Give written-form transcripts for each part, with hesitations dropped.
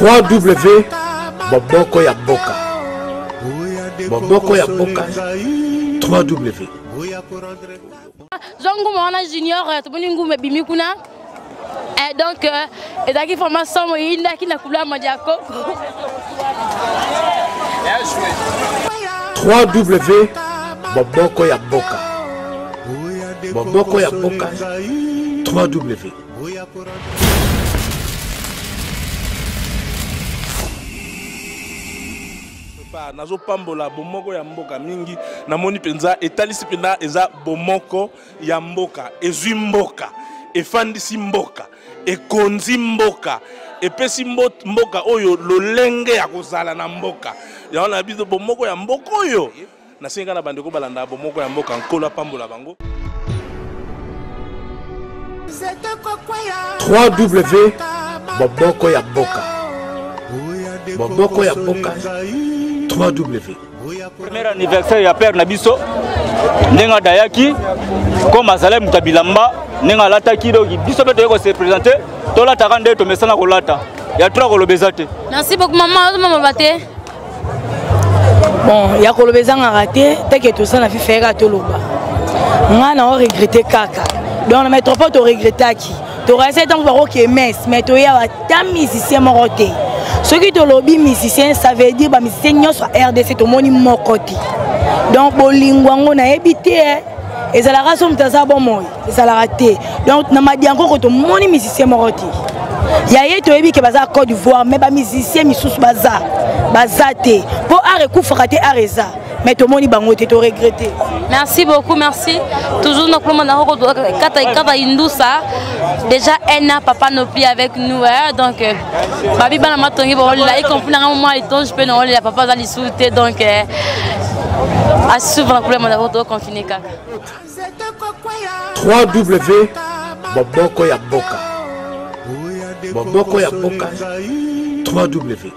3W Moboko ya mboka. Moboko ya mboka 3W. Zwa nguma wana junior, euh, tomoni nguma ebimi kuna. Eh, donc euh, ezalaki vraiment somo eyindaki na kulama dia koko. 3W Moboko ya mboka. Moboko ya mboka 3W. Nazopambola bomoko ya mboka mingi, namoni mpenza etalisi mpenza eza bomoko ya mboka, ezwi mboka, efandisi mboka, ekonzi mboka, epesi mboka oyo lolenge ya kozala na mboka. Yango na biso bomoko ya mboka oyo nasengi kaka na bandeko balanda bomoko ya mboka, Nkolo apambola bango. 3W Moboko ya mboka. Moboko ya mboka 3W. Premier anniversaire ya père na biso ndenge adayaki comme azalaki moto ya bilamba ndenge alataki, donc biso mpe toyei kose présenter, tolataka nde tomesana kolata ya trois, koloba eza te. Merci beaucoup maman, ozomama te. Bon, ya koloba ezangaka te, teke tosala fifa yaka toloba. Ngai na oregrete kaka, donc na métropole toregretaki, toresai ntango bakoki mes, mais toya ata musicien moko te. Soki tolobi musicien, ça veut dire bamusicien nyonso ya RDC, tomoni moko te. Donc bolingo yango nayebi te, eh. Ezalaka so moto aza bomoi, ezalaka te. Donc na Madiankoko tomoni musicien moko te ya ye. Toyebi ke baza Côte d'Ivoire, mais bamusicien misusu baza te, mpo art ekufaka te, art eza, mais tomoni bango te, toregrete. Merci beaucoup, merci. Toujours notre moment kata kata indusa. Déjà un an, papa n'est plus avec nous, hein, donc euh, babi bana matongi bon là, y compris na moi et je peux non la papa za lisuté, donc euh, à souvent problème d'abord to confiner kaka. 3W Moboko ya mboka. Moboko ya mboka 3W.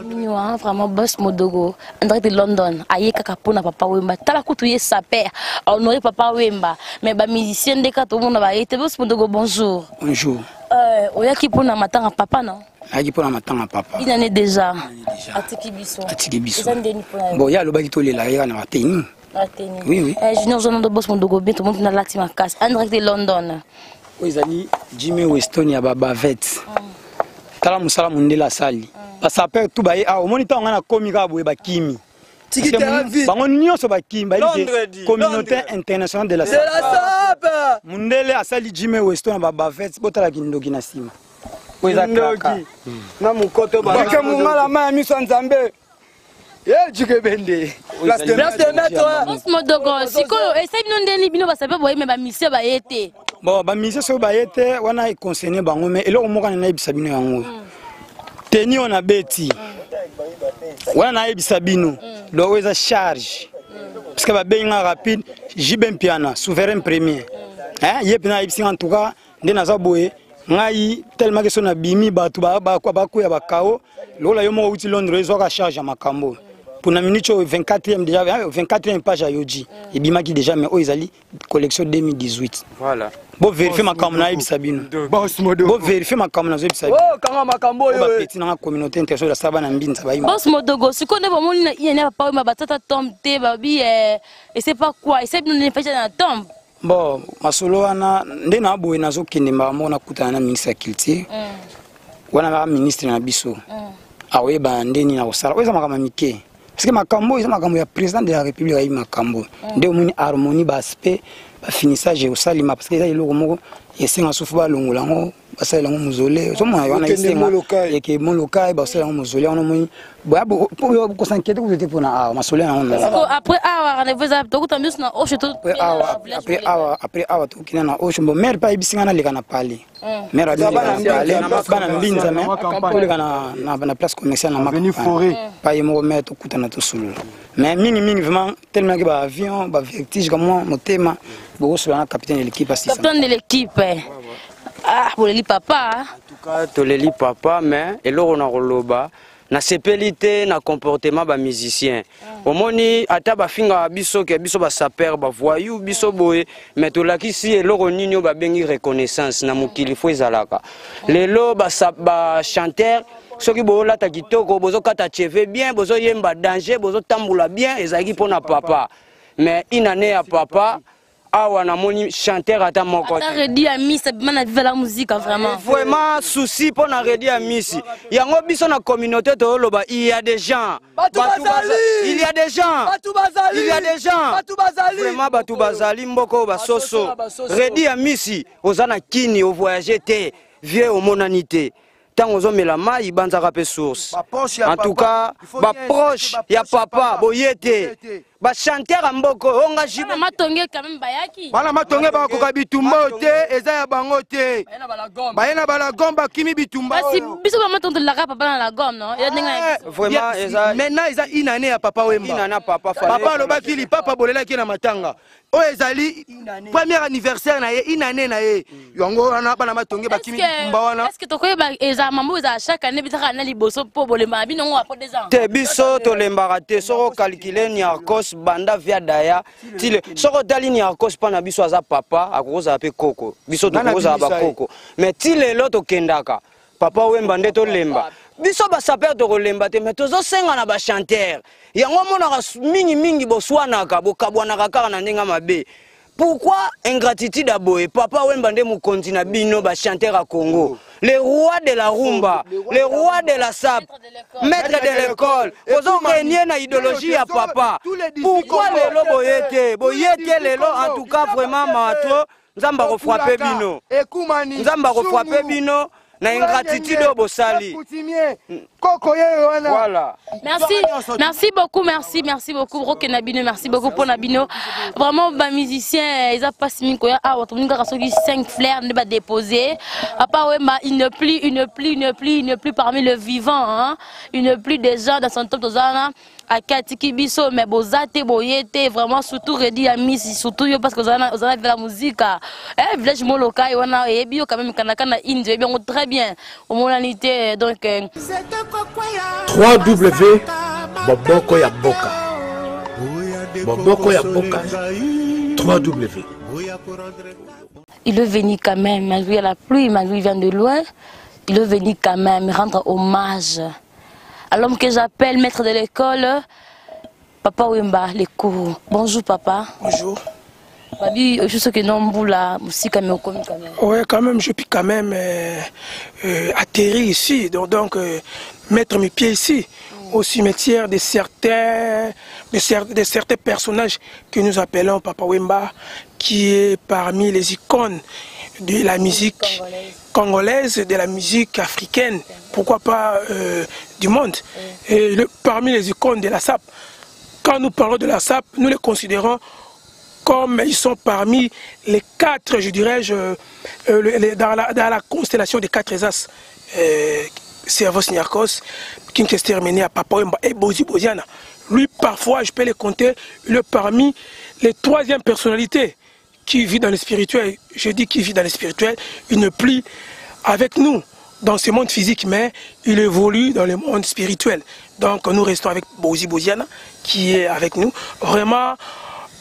Mignon, vraiment boss Modogo, André de London, aye kaka pona papa Wemba. Tala kutu ye saper, honoré papa Wemba. Mais ba musicien ndeka tout le monde ba été boss Modogo, bonjour. Bonjour. Oyaki pona matanga papa non? Ayaki mpona matanga papa. Une année déjà. Atiki biso. Atiki biso. Eza ndeni pona yo. Bon, ye alobaki tolela ye kaka na bateni. Ateni. Oui. Junior Zono boss Modogo bien tout le monde na lati makasi. André de London. Oyo ezali Jimmy Weston ya babavet. Tala mosala mondele asali. Basaper tu baye awa, omoni ntango ngai nakomi kaka boye bakimi. Bango nyonso bakimi, bayebi ke communauté internationale de la sape. Mondele asali Jimmy Weston ya babavet, botala kindoki na nsima. Oyo eza kraka. Na mokoto bake mongala ma ya miso ya Nzambe. Ye jike bende. Place de maître. Boss Modogo, sikoyo esali bino ndeni bino basape boye, mais bamusicien baye te. Bon, bamusicien soki baye te wana econcerne bango, mais eloko moko wana nayebisa bino yango. Teni oyo nabeti wana nayebisa bino, donc oyo eza charge parce que babengi nga rapide JB Mpiana souverain premier. Hein, ye mpe nayebisi nga en tout cas nde naza boye ngai tellement ke so nabimi bato bakwea bakao lokola yo moko outi Londres, ezwaka charge ya makambo mpona minute oyo 24e déjà, 24e page ya Yoji ebimaki déjà, mais oyo ezali collection 2018. Voilà. Bo vérifie makambo nayebisa bino, bo vérifie makambo nazoyebisa bino. Kanga makambo oyo. Bapeti nanga communauté internationale asala bana mbinza bayima. Boss Modogo, sikoyo nde bomoni na iyene ya papa oyo batata tombe te, babi et c'est pas quoi ese bino nde facha na tombe. Bon, masolo wana nde na boye nazokende mbala moko nakutana na ministre ya culture wana, kaka ministre na biso akoyeba nde nini akosala. Oyo eza makambo ya mike parce que makambo oyo eza makambo ya président de la république, ayebi makambo nde omoni harmonie, baaspect bafinissage ekosalema parce que eza eloko moko esenga sufu balongola yango, basalela yango mausolée. Ozomona wana esenga eke Molokai basalela yango mausolée wana, omoni kos'inquiéter kutu te mpona awa masolo yango. Après awa rendez-vous eza tokuta biso na Osho to après awa, après awa tokokenda na Osho. Bon, maire mpe ayebisi nga naleka na palais, maire abi bana mbinza, mais toleka na place commerciale na maka ye moko maire, tokutana tosolola. Mais mingimingi vraiment tellement ke baavion bavertige kamwa motema, bokosola na capitaine de l'équipe asisa. Capitaine de l'équipe, ah, boleli papa. En tout cas toleli papa, mais eloko na koloba Nasepeli te na comportement ba musiciens. Omoni ata bafingaka biso ke biso ba sapeur ba voyou biso boye, mais tolakisi eloko nini oyo babengi reconnaissance na mokili fo ezalaka. Lelo ba ba chanteur soki boolata kitoko, bozokata cheve bien, bozoyemba danger, bozotambola bien, ezalaki mpona papa. Mais une année ya papa awa namoni chanteur ata moko te. Redi Amisi abima na Viva la Musica vraiment. Vraiment souci mpo na Redi Amisi. Yango biso na communauté toyoloba il y a des gens. Batu bazali. Il y a des gens. Batu bazali. Il y a des gens. Batu bazali. Vraiment batu bazali mboko basoso. Redi Amisi oza na kini o voyager te. Vieux omonani te. Ntango ozomela mai banzaka mpe source. En tout cas baproche ya papa boye te, bachanteur ya mboka oyo nga jibe matonge quand même bayaki bana matonge bakoka bitumba oyo te, eza ya bango te, baye na balagome bakimi bitumba. Kasi biso ba matonge tolaka papa na la gomme non, eza ndenge na biso. Vraiment eza maintenant eza une année ya papa Wemba. Une année ya papa. Papa alobaki lipapa bolelaki na matanga oyo ezali premier anniversaire na ye, une année na ye. Yango wana bana matonge bakimi bitumba wana. Est-ce que tokoyeba eza mambo eza chaque année bitaka na liboso po bolembaka bino ngo apo 2 ans? Te, biso tolembaka te. Soki okalkile Niarcos banda via daya tile, soki otali Niarcos mpa na biso aza papa, akokozala mpe koko, biso tokokozala bakoko, mais ti lelo tokendaka papa Wemba nde tolemba. Biso basaper tokolemba te, mais tozosenga na bachanteur. Yango omonaka mingimingi boswanaka, bokabwanaka kaka na ndenge mabe. Pourquoi ingratitude ya boye? Papa Wemba nde mokonzi na bino bachanteur ya Congo, le roi de la rumba, le roi de la sap, maître de l'école. Ozorenie na idéologie ya papa, pourquoi lelo boye te, boye te lelo? En tout cas vraiment mato, Nzambe akofrape bino, Nzambe akofrape bino na ingratitude oyo bosali. Koko ye wana. Voilà. Merci, merci beaucoup, merci, merci beaucoup. Rock na bino, merci beaucoup pour na bino. Vraiment, ba musicien, ils ont pas mis quoi. Ah, on a soki 5 fleurs ne ba déposer. Papa Wemba, il ne plie, il ne plie, il ne plie, il ne plus parmi le vivant, hein. Il ne plus déjà dans son top tozana. Akatiki biso mais boza te, boye te vraiment, surtout Redi Amisi, surtout yo parce que ozana ozana la musique, eh village Molokai wana eyebi yo quand même kana kana indio eyebi yango très bien, omonani te donc 3W Boboko ya Mboka, Boboko ya Mboka 3W. Il est venu quand même malgré la pluie, malgré il vient de loin, il est venu quand même rendre hommage à l'homme que j'appelle maître de l'école, Papa Wemba, les cours. Bonjour papa. Bonjour. Babi, je sais que non, Mboula, aussi quand même, quand même. Ouais, quand même, je puis quand même atterrir ici, donc mettre mes pieds ici, au cimetière de certains personnages que nous appelons Papa Wemba, qui est parmi les icônes de la musique congolaise, de la musique africaine, pourquoi pas du monde, et parmi les icônes de la SAP. Quand nous parlons de la SAP, nous les considérons comme ils sont parmi les quatre, je dirais-je, dans la constellation des quatre as, Servos Niarcos, King Kester Emeneya, Papa Wemba et Bozi Boziana. Lui, parfois, je peux les compter, il est parmi les troisièmes personnalités qui vit dans le spirituel. Je dis qui vit dans le spirituel, il ne plie avec nous dans ce monde physique, mais il évolue dans le monde spirituel. Donc nous restons avec Bozi Boziana qui est avec nous. Vraiment,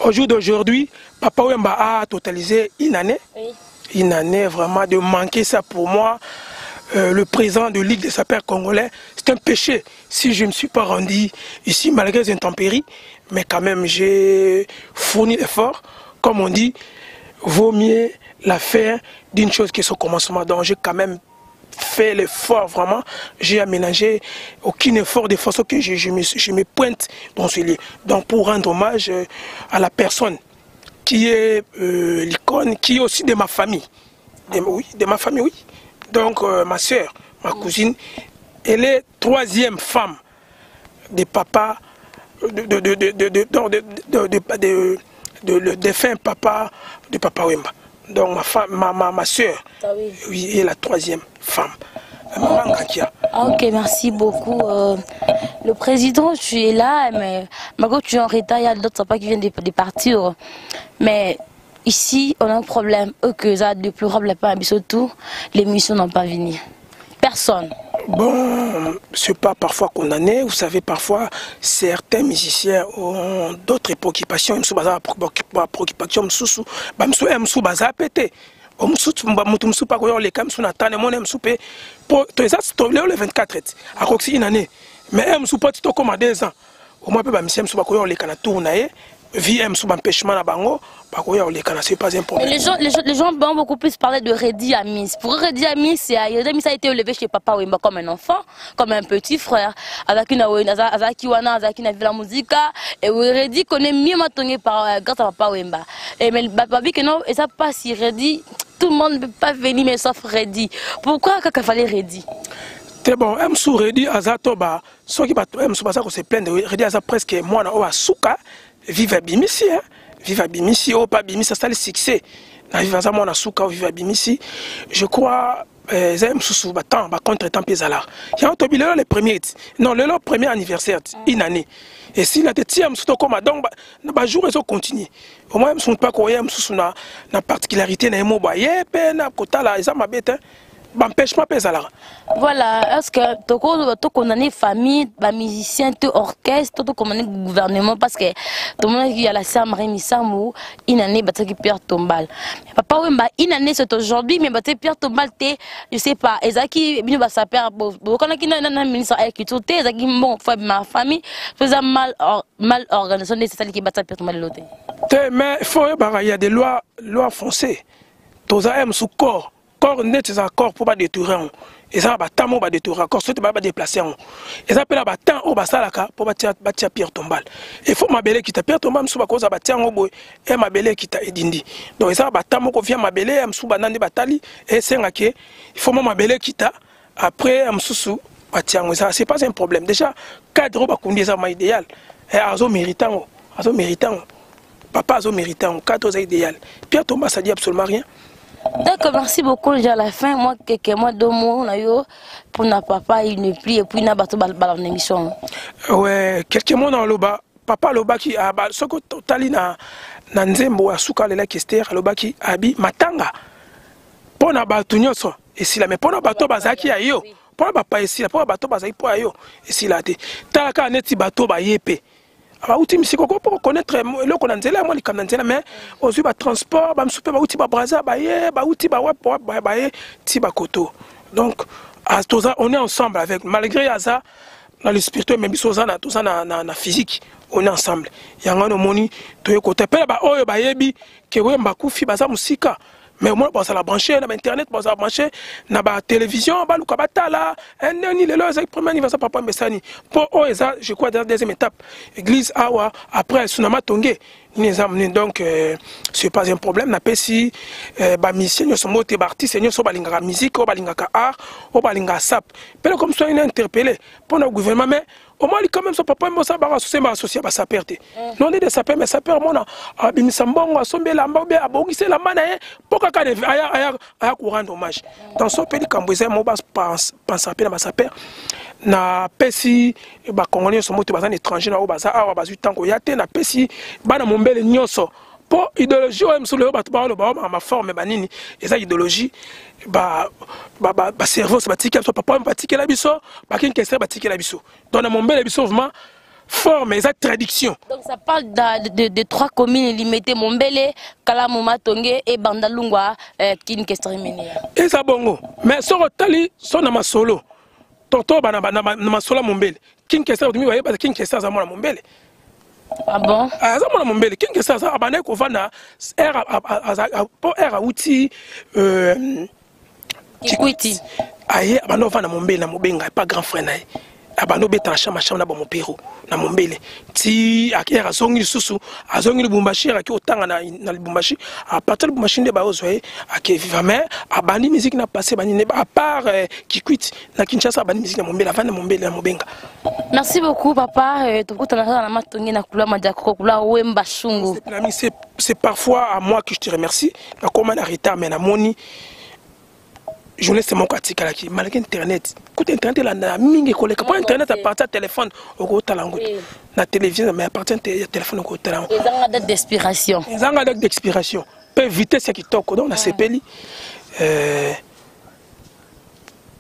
au jour d'aujourd'hui, Papa Wemba a totalisé une année. Une année vraiment de manquer ça pour moi. Le président de Ligue des sapeurs congolais, c'est un péché si je ne me suis pas rendu ici malgré les intempéries, mais quand même j'ai fourni l'effort. Comme on dit, vaut mieux la faire d'une chose que son commencement. Donc j'ai quand même fait l'effort vraiment, j'ai aménagé aucun effort de façon que je me pointe dans ce lieu. Donc pour rendre hommage à la personne qui est l'icône, qui est aussi de ma famille. De, oui, de ma famille, oui. Donc ma soeur, ma cousine, elle est troisième femme de papa, de le défunt papa de Papa Wemba. Donc ma femme, ma soeur, Ah oui. oui, est la troisième femme. Maman Ngakia. Ah, ok, merci beaucoup. Le président, tu es là, mais Margot, tu es en retard, il y a d'autres papas qui viennent de partir. Mais ici, on a un problème. Eux que ça déplorable, pas, mais surtout, les missions n'ont pas venu. Personne. Bon, c'est pas parfois condamné. Vous savez, parfois, certains musiciens ont d'autres préoccupations. Ils ont préoccupation, ils ont pété. Motu mosusu mpe akoya oleka mosusu na tane mona mosusu mpe po eza lelo le 24 ti akokisi une année, mais ye mosusu po ti tokóma 2 ans au moins mpe bamisien mosusu bakoya oleka na tour na ye vie mosusu baempêchement na bango bakoya oleka na, c'est pas un problème. Les gens vont beaucoup plus parler de Reddy Amis. Pour Reddy Amis, Reddy Amis a été élevé chez Papa Wemba comme un enfant, comme un petit frère. Avec une azaki wana, azaki na la musique. Et Reddy connaît mieux Matonge grâce à Papa Wemba. Et mais babi que non, et ça passe si Reddy, tout le monde ne peut pas venir mais sauf Reddy. Pourquoi kaka fallait Reddy? Te bon, mosu Reddy aza to ba soki bato mosu baza kose plaindre, Reddy aza presque mwana oyo asuka Viva abimisi, hein? Viva abimisi oyo mpe abimisi, asali succès na Viva, aza mwana suka oyo Viva abimisi, je crois. Eza ye mosusu batemps bacontretemps mpe ezalaka yango. Tobi lelo le premier ti non, lelo premier anniversaire ti une année esila te, tia mosusu tokóma. Donc na bajour ezocontinue, au moins mosusu mpe akoya mosusu na particularité na ye mo boye mpe na kotala eza mabe te, baempêchement mpe ezalaka. Voilà, est ce que toko tokondamner famille, bamusicien to orchestre, to tokondamner gouvernement? Parce que tomonaki ya la sœur Marie Misamu, une année batiaki pierre tombale. Papa Wemba, une année c'est aujourd'hui, mais batie pierre tombale te. Je sais pas, ezalaki bino basapeurs bokanaki na ministre ya culture te, ezalaki bon fa ma famille to eza mal organisation nde esaliki batia pierre tombale lelo te? Te, mais faut oyebaka, il y a des lois, loi français. Toza ye mosu corps neti eza corps mpo badétourner yango, eza na batemps moko badétourner corps, soki baya badéplacer yango, eza mpe na batemps oyo basalaka mpo batia pierre tombale. Il faut mabele ekita. Pierre tombale mosusu bakoza batia yango boye e mabele ekita edindi. Donc eza na batemps moko via mabele ya mosusu banandi batali esengaki il faut mo mabele ekita, après ya mosusu batia yango. Eza, c'est pas un problème. Déjà cadre oyo bakundi eza ma idéal, azomérite yango, azomérite yango, papa azomérite yango. Cadre oza idéal, pierre tombale, ça dit absolument rien. D'accord, merci beaucoup. Déjà à la fin, moi, quelques mots, deux mots, na yo, pour na papa, il ne plie, et puis na bato ba émission. Ouais, quelques mots dans loba. Papa alobaki, soki otali na nzembo ya suka alelaki Ester, alobaki abi matanga mpo na bato nyonso esila, mais mpo na bato bazalaki ya yo, mpo na bapa esila, mpo na bato bazalaki mpo ya yo esila te. Tala kaka neti bato baye mpe bauti misika, oko mpo koconnaître eloko na nzela ya mwa likambo na nzela, mais ozwi batransport, bamosusu mpe bauti babraza baye, bauti bawap baye ti bakoto. Donc toza, on est ensemble avec, malgré aza na le spirituel, mais biso oza na toza na physique, on est ensemble. Yango wana omoni toye kota mpe na baoyo bayebi ke Wemba akufi, baza mosika, mais omona bazala branché na bainternet, bazala branché na batélévision, baluka batala ndeni lelo ezali premier anniversaire papa Mbesani, mpo oyo eza, je crois, deuxième étape église awa, après sunama tonge nini eza monene. Donc c'est pas un problème. Napesi bamusicien nyonso mbote, baartiste nyonso balingaka musique, oyo balingaka art, oyo balingaka sap mpe comme so ina interpellé mpo na gouvernement. Mais omoni quand même so papa mbosa baka associé, ba associé basapeurs te. Non, nde des sapeurs, mais sapeur mona abimisa mbongo, asombi elamba obe abongisi elamba na ye mpo kaka aya korendre hommage. Dans so mpe likambo eza mo bapensa mpe na basapeurs. Napesi bakongolais nyonso moto baza na étranger na oyo baza awa bazwi ntango ya te. Napesi bana mombele nyonso mpo idéologie oyo mosusu lelo bato baoloba oyo maforme banini eza idéologie bacerveau batikela biso, papa batikela biso, bakinkesere batikela biso. Donc na mombele biso vraiment forme eza traduction. Donc ça parle de trois communes limitées, Mombele, Kalamu Matonge et Bandalungwa, Kin Kester Emeneya. Eza bongo, mais soki otali so na masolo toto na masolo ya mombele, King Kester mi bayeba King Kester aza mwana mombele. Ah bon? Aza mwana mombele. King Kester aza abandaki kovanda po r awuti Kikwiti. Aye abanda kovanda mombele na mobenga pa grand frère na ye, abanda obeta na chambre chambre na bamopero na mombele ti ere azongi lisusu, azongi Lubumbashi, ere aki otanga na Lubumbashi. À partir Lubumbashi nde baozwa ye ake viva, mais abandi musique na passé banini à part Kikwit na Kinshasa, abandi musique na mombele, avandi na mombele na mobenga. Merci beaucoup papa, tokutana kaka na Matonge na kula Madiakoko kula Wemba Shungu. C'est parfois à moi que je te remercie. Nakoma na retard, mais namoni journaliste moko atikalaki malgré internet. Kuta internet elanda mingi ekoleka mpo internet à partir ya téléphone okotala yango na télévision, mais à partir ya téléphone okotala yango. Ezanga date d'expiration. Ezanga date d'expiration mpe vitesse ya kitoko. Donc nasepeli.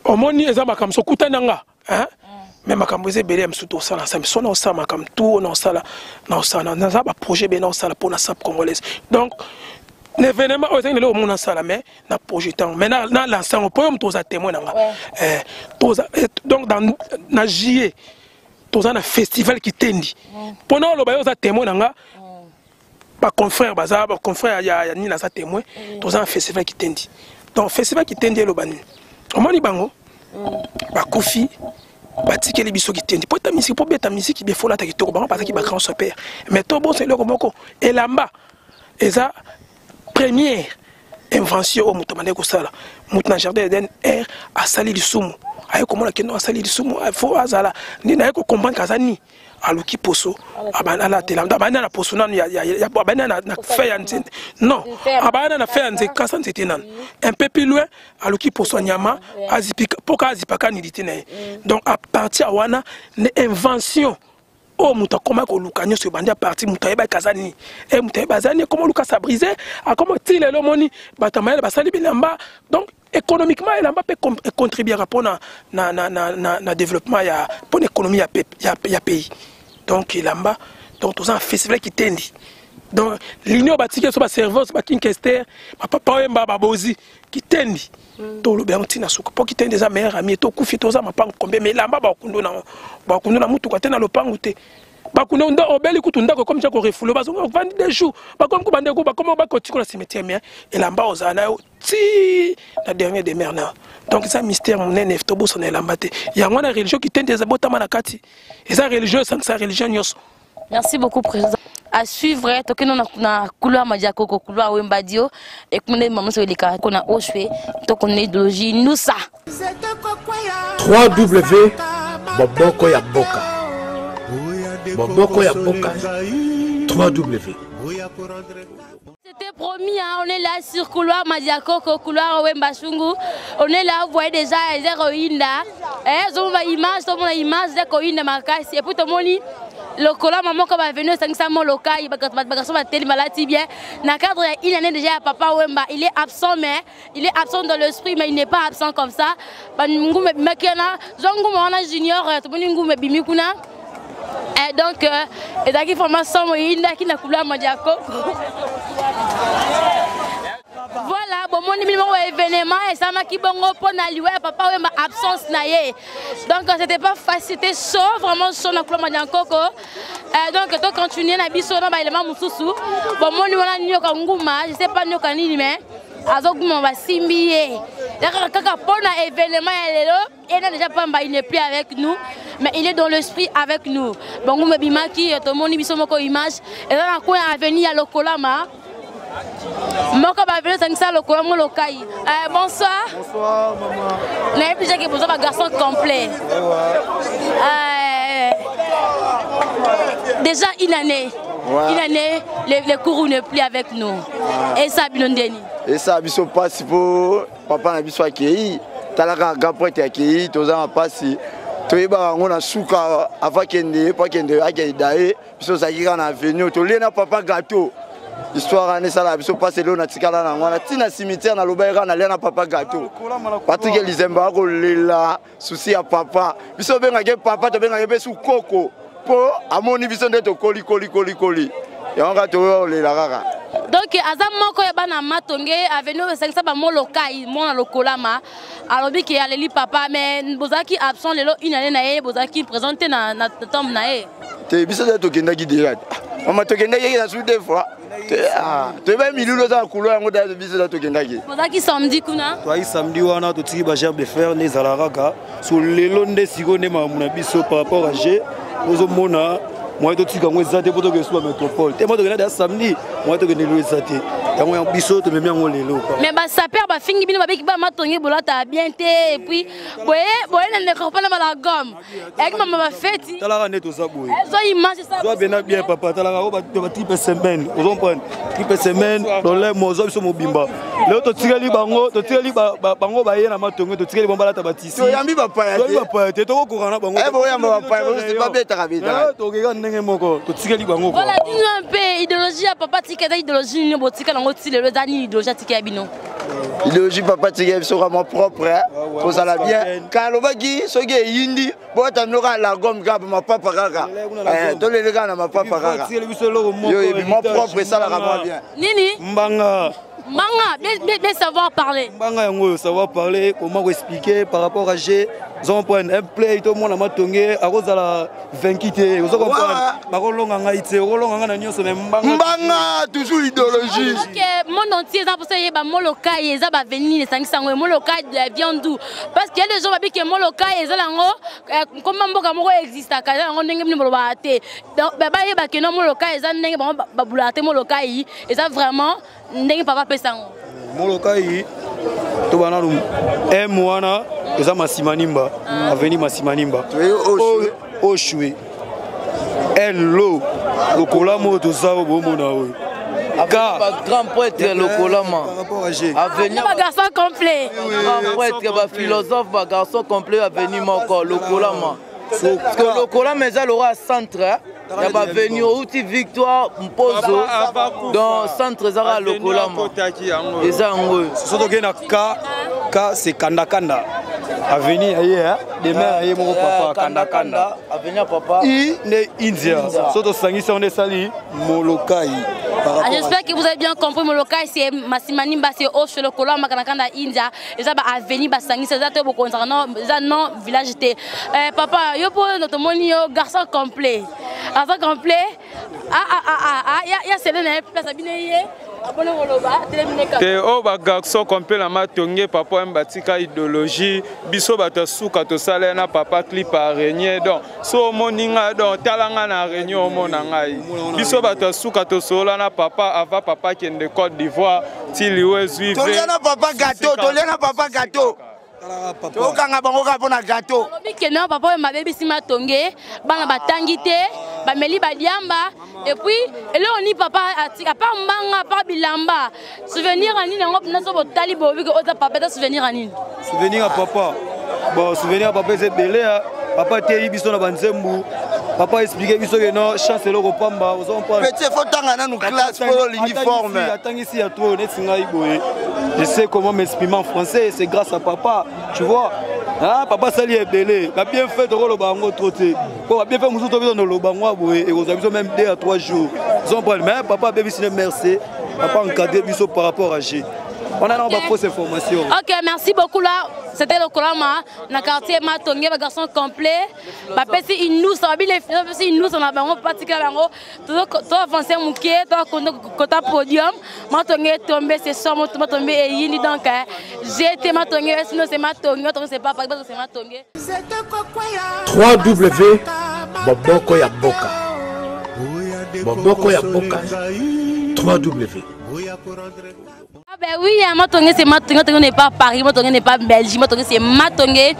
Omoni eza makambo so okutani na nga, hein? Mais makambo eza ebele ya mosusu tosala ensemble. So naosala makambo tu naosala, naosala naza baprojet ebele naosala mpo na sap congolaise. Donc na événement oyo ezangi lelo omona asala, mais na projet ntango, mais na lance yango mpo yo moto oza témoin na nga. Toza donc na juillet toza na festival Kitendi mpo na oloba yo oza témoin na nga. Baconfrère baza baconfrère ya nini, aza témoin. Toza na festival Kitendi. Donc festival Kitendi eloba nini? Omoni bango bakufi, batikeli biso kitendi po eta misiki, po beta misiki befolata kitoko. Bango bazalaki bagrand sapeur, mais tobosa eloko moko: elamba eza première invention oyo moto abandaki kosala. Moto na jardin Eden air asali lisumu, aye komona kendo asali lisumu, fo azala nde naye kocomprendre kaza nini. Aluki poso, alatela, abandi na poso nanu, abandi na fe ya nzete, non, abandi na fe ya nzete, kasa nzete nanu. Un peu plus loin, aluki poso ya nyama, azipika mpoka azipaka nudité na ye. Donc à partir ya wana nde invention oyo moto akoma koluka nyonso ebandi. À partir moto ayebaki aza nini, e moto ayeba aza nini, akoma oluka s'abriser, akoma ti lelo. Omoni bato ya mayele basali bilamba. Donc économiquement, elamba mpe econtribuaka mpona na développement ya mpona économie ya pays. Donc elamba, donc toza na festival Kitendi. Donc ligne oyo batiki biso, baservice, bakinkester, bapapa Oyemba, babozi Kitendi, tolobi yango ntina suka mpo Kitendi eza meilleur ami. Tokufi, toza mapango combien, mais elamba bakundu nango, bakundu na mutuka te, na lopangu te. Bakunde nda obeli kutu ndako ekomi tia korefouler, bazonga ovandi 2 jours, bakomi ku bandeko, bakomi bakotikola cimetière. Mais elamba ozala na yo ti na dernier demeure na. Donc eza mystère monene, tobosana elamba te. Yango wana religion Kitendi eza botama na kati, eza religion esangisa religion nyonso. Merci beaucoup, président. À suivre, tokende na couloir Madiakoko, couloir Wembadio ekumende mama so eleka kona oshwe tokona idéologie nusa. 3W Boboko ya Mboka, Boboko ya Mboka, 3W. C'était promis, hein, on est là sur couloir Madiakoko, couloir Wemba Shungu. On est là, vous voyez déjà les héroïnes là. Eh, ils ont image, tout le monde image, les héroïnes de makasi. Et puis tout le monde, lokola maman comme venu 500 molokai, bagarçon bateli malati bien. Dans cadre une année déjà papa Wemba, il est absent, mais il est absent dans l'esprit, mais il n'est pas absent comme ça. Ba ngume makena, zongu wana junior, tout le monde ngume bimi kuna. Et donc, ezalaki vraiment somo, eyindaki na couloir Madiakoko. Voilà, bomoni bino moko événement esalamaki bongo mpo na liwa ya papa Wemba, absence na ye. Donc c'était pas facile, c'était chaud, vraiment chaud na couloir Madiankoko. Donc tocontinue na biso na baélément mosusu. Bomoni wana nioka nguma, je sais pas nioka nini, mais azoguma, basimbi ye kaka mpo na événement ya lelo. Ena déjà pamba, il n'est plus avec nous, mais il est dans l'esprit avec nous. Bongo mebimaki, tomoni biso moko image eza na coin avenue ya Lokolama moko bavenu esangisa lokolo molokai. Bonsoir. Bonsoir, maman. Nayebi déjà ke boza bagarçon complet. Déjà une année, une année, le cours n'est plus avec nous. Et ça bino ndeni? Esa biso mpasi mpo papa na biso akei. Talaka grand prêtre akei, toza na mpasi. Toyebaka yango na suka avant akende, po akende akenda ye, biso ozalaki kaka na avenue, tolie na papa gâteau. Histoire wana esalaka biso mpasi. Eloko natikala na yango wana ntina cimetière, nalobaki kaka nalia na papa gâteau. Patrik Elizembe akolela susi ya papa. Biso obengaki papa, tobengaki mpe su koko, mpo amoni biso nde tokoli koli koli koli, yango kaka toyoka kolela kaka. Donc aza moko ya bana Matonge, avenue esangisa bamolokai, mwana Lokolama. Alobi ke aleli papa, mais bozalaki absent lelo une année na ye, bozalaki présent te na tombe na ye. Te, biso nde tokendaki déjà, mama, tokendaki na su deux fois. Toyeba milulu oza na couloir yango da, biso nde tokendaki. Bozalaki samedi kuna? Toyaki samedi wana, totiki bagerbe de fer nde ezalaka kaka so. Lelo nde sikoyo nde makambo na biso par rapport à g ozomona moyen totika yango eza te, mpo tokende so bamétropole te. Mo tokenda deya samedi, moyen tokende lelo eza te. Yango biso tomemi yango lelo. Mais basaper bafingi bino, babeki ba Matonge bolata bien te, et puis boye boye na ndeko mpona bala gomme eyaki mama bafeti. Talaka nde toza boye. Ezwa image. Zwa bena bien, papa. Talaka oyo batriple semaine, ozomprendre triple semaine, lolemo ozwa biso mobimba. Lelo totikali bango, totikali bango baye na Matonge, totikali bango balata batisi. Toyambi bapaya. Toyambi bapaya te, tokokoka na bango. Boyamba bapaya, babetaka betaka. Tokeka ndenge moko, totikali bango. Voilà, dis-nous un peu idéologie ya papa tika eza idéologie nini botika nango? yango ti lelo eza nini idéologie atika ya bino? Idéologie papa atika biso kama propre, kozala bien. Kala alobaki soki eyindi bota bino kaka la gomme, kaka mapapa kaka, tolele kaka na mapapa kaka. Yo yebi mwa propre esalaka mwa bien. Nini? Mbanga. Mbanga, bien, bien savoir parler. Mbanga yango savoir parler, comment expliquer par rapport à G. Zomprendre un play to mona matonge akozala vaincu te, ozo comprendre, bakolonga ngai te, okolonga ngai na nyonso, mais mbanga. Mbanga toujours idéologie. OK, monde entier eza pour ça yeba Molokai eza ba venir esangisa yango Molokai de la viande, parce qu'il y a des gens babi que Molokai eza lango comme mboka moko existaka, eza yango ndenge bino bolobaka te. Donc bayeba ke no Molokai eza ndenge bango babulaka te. Molokai eza vraiment ndenge papa apesa yango. Molokai toba nanu m wana eza Masimanimba, avenue Masimanimba, Oshwe lo lokolama oyo toza oyo bomona oyo. Grand prêtre lokolama. Avenue bagarçon complet. Grand prêtre, baphilosophe, bagarçon complet, avenue moko lokolama. Lokolama eza lokwa centre ya bavenu outi Victoire Mpozo, donc centre ezaka lokolama, eza yango oyo. So tokei na k k c'est Kandakanda, avenue ya ye demer ya ye moko papa Kandakanda. Avenue ya papa. I nde India, so tosangisi yango nde esali Molokai. Ah, j'espère que vous avez bien compris. Molokai, c'est Masimanimba, c'est Osho, le Koloma, Kanakanda, India. Et ça, avenue, Basangis, ça, non, ça, non, village, té. Papa, yo, pour notre moni, yo, garçon complet. Garçon complet. Ah, ah, ah, ah, ah, ya, ya, c'est le place à Bineye. Te oyo bagarçon complet na Matonge, papa oyo batika idéologie, biso bato ya suka tosala na papa clip araignée. Donc so omoni ngai, donc tala ngai na réunion, omona ngai. Biso bato ya suka tosolola na papa avant papa akende Côte d'Ivoire ti liwa ezwi. Tolia na papa gâteau, tolia na papa gâteau, tokanga bango kaka mpo na gâteau. Alobi kende na papa oyo mabebisi Matonge, bana batangi te, bameli badiamba. Et puis eloko nini papa atika apart mbanga, apart bilamba? Souvenir ya nini yango mpena so botali boyebi ke oza papa, eza souvenir ya nini? Souvenir ya papa, bon, souvenir ya papa eza ebele. Papa ateyi biso na banzembu, papa explique biso ke no chance eloko pamba, ozo comprendre. Petit, faut tanga nanu classe po olingi forme. Atangisi ya trop neti ngai boye, je sais comment m'exprimer en français, c'est grâce à papa, tu vois. Ah, papa asali ebele babienfait, tokoloba yango trop te, po babienfait mosusu to biso noloba yango boye ekozwa biso même 2 à 3 jours, ozo comprendre. Mais papa abebisi ne, merci papa encadré biso par rapport à G. On a okay. Fausse information. Ok, merci beaucoup là. C'était le Kolama, dans le quartier Matonge, le garçon complet. Bapesi inusa, babi les bapesi inusa na bango patika bango. To avancer mukie, to kota podium. Matonge tombé c'est ça, Matonge et yini donc j'étais Matonge, sinon c'est Matonge, Matonge c'est pas parce que c'est Matonge. 3W Boboko ya Boka. Boboko ya Boka 3W. Ah ben oui, Matonge c'est Matonge, Matonge n'est pas Paris, Matonge n'est pas Belgique, Matonge c'est Matonge.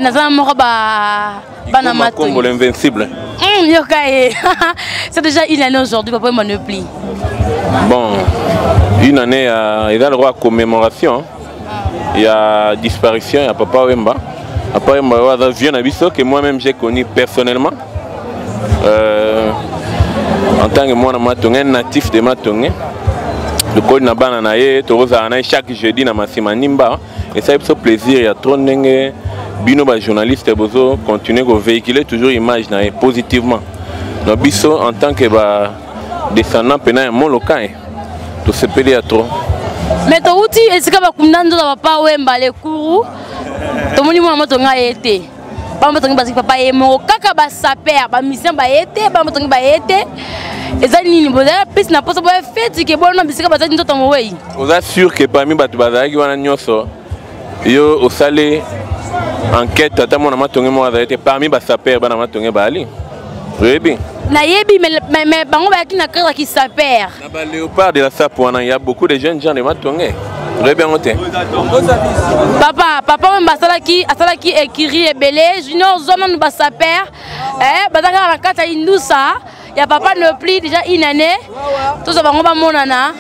Naza moko ba bana Matonge. Kombo l'invincible. Yoka ye. C'est déjà une année aujourd'hui, papa ne plie. Bon, une année, il a le droit à commémoration. Il y a disparition, il y a Papa Wemba. Papa Wemba, un vieux na biso que moi-même j'ai connu personnellement. En tant que moi, Matonge, natif de Matonge. Lokoli na bana na ye, tokozala na ye chaque jeudi na Masimanimba. Esali biso plaisir ya trop ndenge bino bajournaliste bozo continuer kovéhiculer toujours image na ye positivement. Na biso en tant que badescendant mpena ya Molokai, tosepeli ya trop. Mais touti esika bakunda nzoto ya papa Wemba lekuru, tomoni mwana Matonge aye te. Bana Matonge baziki papa ye moko kaka, basaper bamisien baye te, bana Matonge baye te. Eza nini? Bozala pesi na mposa boya feti ke bona bisika bazali nzoto mowei. Oza sûr ke parmi bato bazalaki wana nyonso, yo osali enquête, ata mwana Matonge moko azali te parmi basaper? Bana Matonge baali, oyebi. Nayebi, mais bango bayaki na cadre ya saper. Na baléopard de la sape wana, il y a beaucoup de jeunes gens de Matonge, oyebi yango te. Papa, papa oyo asalaki asalaki écurie ebele. Junior, zwa nanu basaper baza kaka na kati ya indusa ya papa ne plie déjà une année, tozwa bango bamonana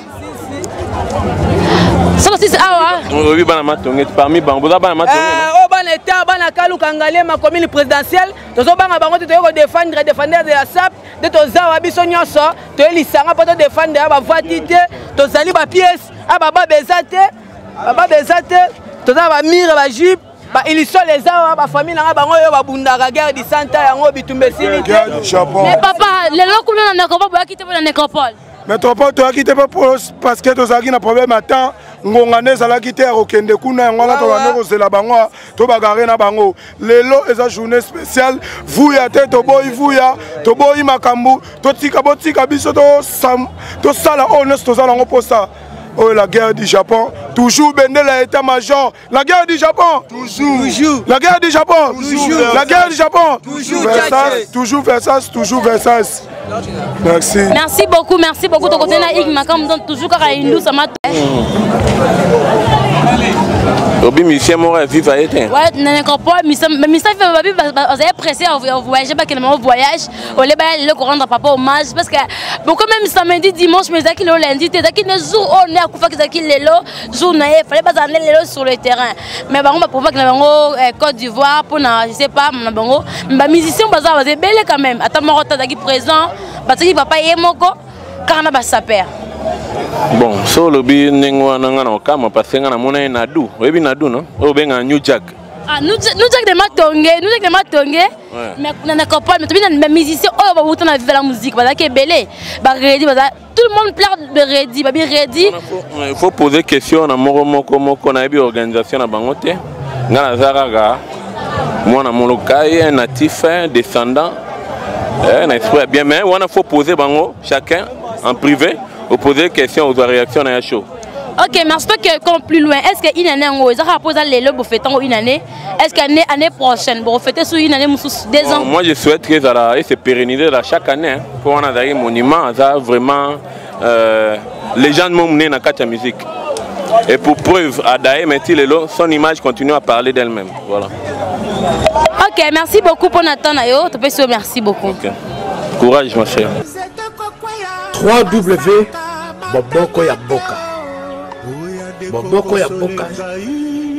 soko sisi awa. Oyebi bana Matonge parmi bango, boza bana Matonge. Oyo bana eta, bana Kaluka, Ngaliema, commune présidentielle. Tozobanga bango te. Toye kodéfendre, défendre de la sape nde toza wa. Biso nyonso toye lisanga mpo todéfendre ya bavati te. Tozali ba pièces, a baba eza te, baba eza te, toza na ba mire, ba jupe, ba ilisol eza awa, ba famille na nga bango oyo babundaka guerre du santa yango bitumba esili te. Mais papa, lelo kuna na nécropole boyaki te mpo na nécropole. Métropole toyaki te mpo parce que tozalaki na problème ya temps, ngonga nde ezalaki te ya kokende kuna, yango wana tobandi kozela bango to bagare na bango. Lelo eza journée spéciale, vuya te, toboyi vuya, toboyi makambo, totika botika biso tosala oyo nyonso toza nango mposa. Oyo la guerre du Japon, toujours bendela état major, la guerre du Japon, toujours, toujours. La guerre du Japon, toujours. La guerre du Japon, toujours. Versailles, toujours Versailles, toujours Versailles. Merci. Merci beaucoup, merci beaucoup. Donc, on a Igma comme donc toujours car Indou ça m'a. Obi musicien moko ya viva ye te. Ouais, na nécropole, mais misa viva babi bazali pressé à voyager, bakende bango voyage, ole baya lelo korendre papa hommage parce que beaucoup même samedi, dimanche, mais ezalaki lelo lundi te, ezalaki ne jour oyo nde akufaki, ezalaki lelo jour na ye, fallait bazala nde lelo sur le terrain, mais bango baprofaki na bango Côte d'Ivoire mpona je sais pas na bango, mais bamusicien baza baza ebele quand même, ata moko te azalaki présent, batiaki papa ye moko kaka na basaper. Bon, so olobi ndenge wana, nga na okama parce que nga namona ye Nadu, oyebi Nadu no oyo obengaka New Jack. Ah, nous, nous Jack de Matonge, nous Jack de Matonge. Ouais. Mais na nécropole, mais tobi na musicien oyo bawuta na Viva la musique, bazalaki ebele, baredi baza, tout le monde pleure de Redi, babi Redi. Il faut poser question na moko moko moko, nayebi organisation na bango te. Nga naza kaka mwana Molokai, un natif, un descendant, na esprit ya bien, mais wana faut poser bango chacun en privé, oposer question, ozwa réaction na ya chaud. Ok, merci. Toi qui comme plus loin, est-ce que une année en haut, ça rappose à l'élo pour fêter une année? Est-ce qu'année année prochaine, pour fêter sur une année, 2 ans? Bon, moi je souhaite que ça va se pérenniser là chaque année. Hein. Pour on a un monument, ça vraiment les gens m'ont mené dans la musique. Et pour preuve, Adaé Metilelo, son image continue à parler d'elle-même. Voilà. Ok, merci beaucoup pour Nathan Ayo. Merci beaucoup. Ok. Courage, ma chère. 3W Boboko ya Boka. Boboko ya Boka.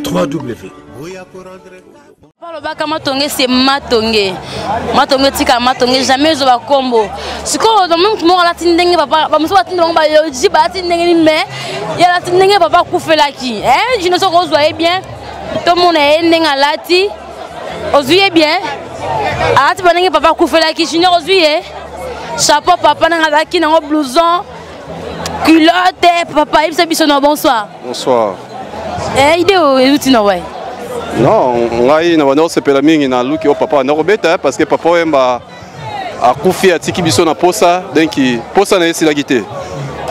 3W. Balobaka Matonge, c'est Matonge. Matonge tika Matonge, jamais ezo bakombo. Sikoyo donc même moko alati ndenge papa, bamosusu batindi bango bayoji, balati ndenge nini, mais ye alati ndenge papa akufelaki. Eh, jino soki ozwa ye bien, tomona ye ndenge alati, ozwi ye bien, alati ba ndenge papa akufelaki. Junior ozwi ye chapeau papa nanga azalaki nango, blouson, culotte papa yebisa biso no. Bonsoir. Bonsoir. Eh, ide oyo euti na wai? Non, ngai na banda kosepela mingi na luki oyo papa banda kobeta, parce que papa Oyemba akufi, atiki biso na posa, donc posa na ye esilaki te.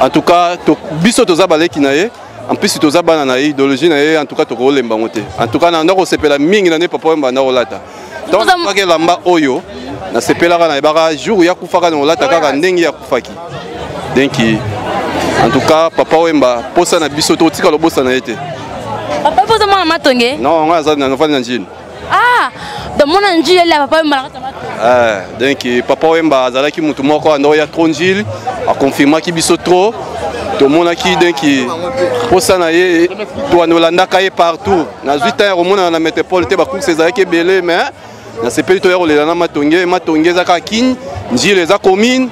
En tout cas to, biso toza baleki na ye, en plus toza bana na ye, idéologie na ye en tout cas tokolemba yango te. En tout cas na banda kosepela mingi na nde papa Oyemba banda kolata. Ntango elamba oyo nasepelaka, nayebaka jour ya kufaka na kolata kaka ndenge ya kufaki. Donc en tout cas papa Oyemba posa na biso, tokotika lobosa na ye te. Papa posa mwana Matonge? Non, ngai aza nafandi na Njili. Ah, donc mwana Njili ele papa Oyemba na kati ya Matonge. Eh, donc papa Oyemba azalaki motu moko ando ya trop Njili, akonfirmaki biso trop, tomonaki donc posa na ye, toanolandaka ye partout. Nazwi temps ya komonana na métropole te, bacourse ezalaki ebele, mais nasepeli toya kolela na Matonge. Matonge eza kaka Kine, Njili eza commune,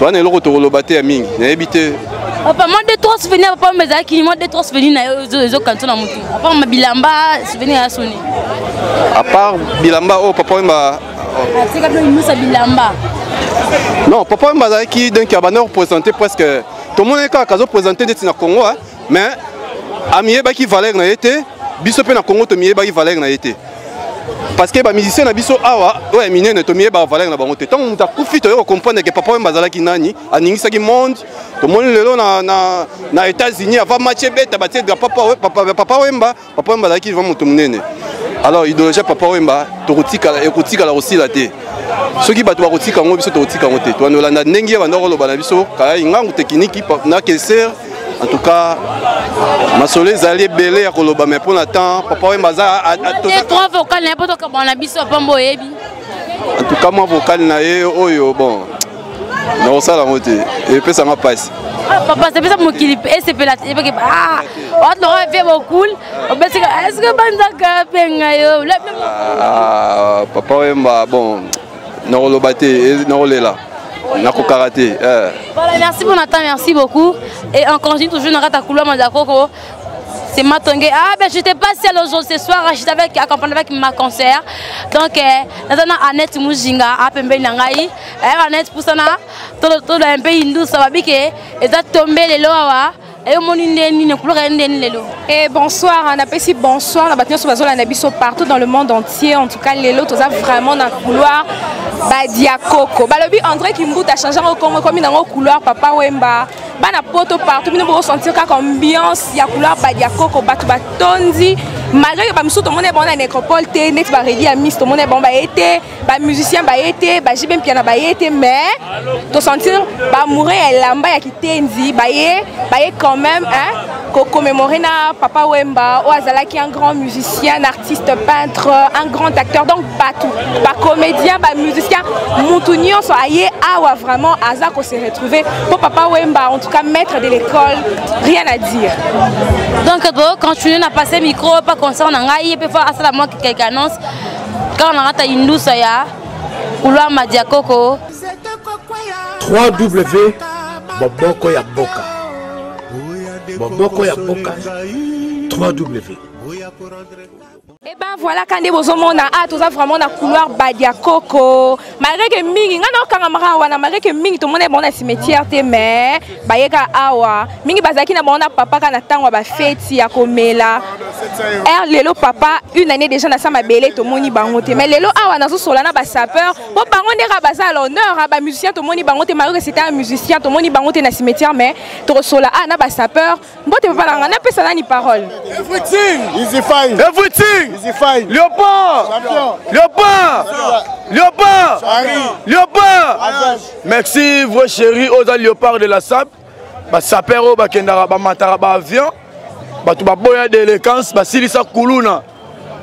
toza na eloko tokoloba te ya mingi, nayebi te. Papa, moi deux trois souvenirs papa Oyemba ezalaki, moi deux trois souvenirs na yo ezokanisa na motu, à part bilamba, souvenir ya soni? À part bilamba oyo papa Oyemba atika bino inusa bilamba. Non, papa Oyemba azalaki donc abanda représenter presque, tomonaki kaka azoprésente neti na Congo, mais amiyebaki valeur na ye te. Biso mpe na Congo tomiyebaki valeur na ye te, parce que bamusicien na biso awa oyo ya minene tomiyebaka valeur na bango te. Ntango moto akufi, toyei kocomprendre ke papa Oyemba azalaki nani, aningisaki monde. Tomoni lelo na États-Unis, avant match ebeta, batie drapeau papa, papa Oyemba. Papa Oyemba azalaki vraiment moto monene. Alors idéologie ya papa Oyemba tokotikala, ekotikala kosila te. Soki bato bakotika yango, biso tokotika yango te. Toandolanda ndenge ye banda koloba na biso kayai ngangu tekiniki na keser. En tout cas masolo ezali ebele ya koloba, mais mpo na temps, papa Oyemba aza trois vocal na ye mpo tokabwana na biso, papa mbo oyebi. En tout cas mwa vocal na ye oyo, bon, nakosala yango te, epesanga mpasi. Ah, papa sepesa mokili esepela epeke watloko vie bokul obesika, est-ce banzaka mpe yo? Ah, papa Oyemba, bon, nakoloba te, nakolela. Nakokaka te. Eh. Voilà, merci pour Nathan, merci beaucoup. Et on continue toujours dans la couloir Mandakoko. C'est Matongue. Ah ben j'étais pas seule aujourd'hui ce soir, j'étais avec accompagnée avec ma concert. Donc euh, nazana Annette Mujinga a pembeni na ngai. Eh Annette pusana to to un peu hindu ça va bike et ça tomber lelo awa. Et omoni nde nini couleur nde nini lelo. Et bonsoir, napesi bonsoir na bato nyonso bazolanda biso partout dans le monde entier. En tout cas, lelo toza vraiment na couloir Badiakoko. Balobi André Kimbuta change yango kombo ekomi nango couloir Papa Wemba. Bana poto partout bino bokosentir kaka ambiance ya couloir Badiakoko, bato batondi malgré que bamisusu tomoni bango na nécropole te neti baredi ya miss tomoni bango baye te bamusicien baye te bajibe mpiana baye te mais tosentir baamoureux ya elamba ya kitenzi baye baye quand même hein, kocommémorer na Papa Wemba oyo azalaki un grand musicien, un artiste peintre, un grand acteur. Donc bato bacomédien, bamusicien, mutu nyonso aye awa vraiment aza kose retrouver po Papa Wemba, en tout cas maître de l'école, rien à dire. Donc to continuer na passer micro pa concert na ngai pe fa asala moi quelque annonce kaka na kata indusa ya couloir Madiakoko. 3W Boboko ya Boka. Boboko ya Boka 3W. Eh ben voilà quand bozomona ah toza vraiment na couloir Badiakoko malgré que mingi nga naokangamaka wana malgré que mingi tomona bango na cimetière te mais bayeka awa mingi bazalaki na bango na papa kaka na ntango ya bafeti ya komela air. Lelo papa une année déjà na sa mabele, tomoni bango te, mais lelo awa nazosola na basapeur po bango nde kaka baza à l'honneur. Bamusicien tomoni bango te malgré que c'était un musicien, tomoni bango te na cimetière, mais tokosola ah na basapeur. Mbote papa na nga, napesa nani parole? Everything! Easy fine! Everything! Easy fine! Léopard! Léopard! Léopard! Léopard! Merci, vrai chéri, oza léopard de la sable. Basapeur oyo bakendaka, bamataka baavion, bato baboya délinquance, basilisa kuluna,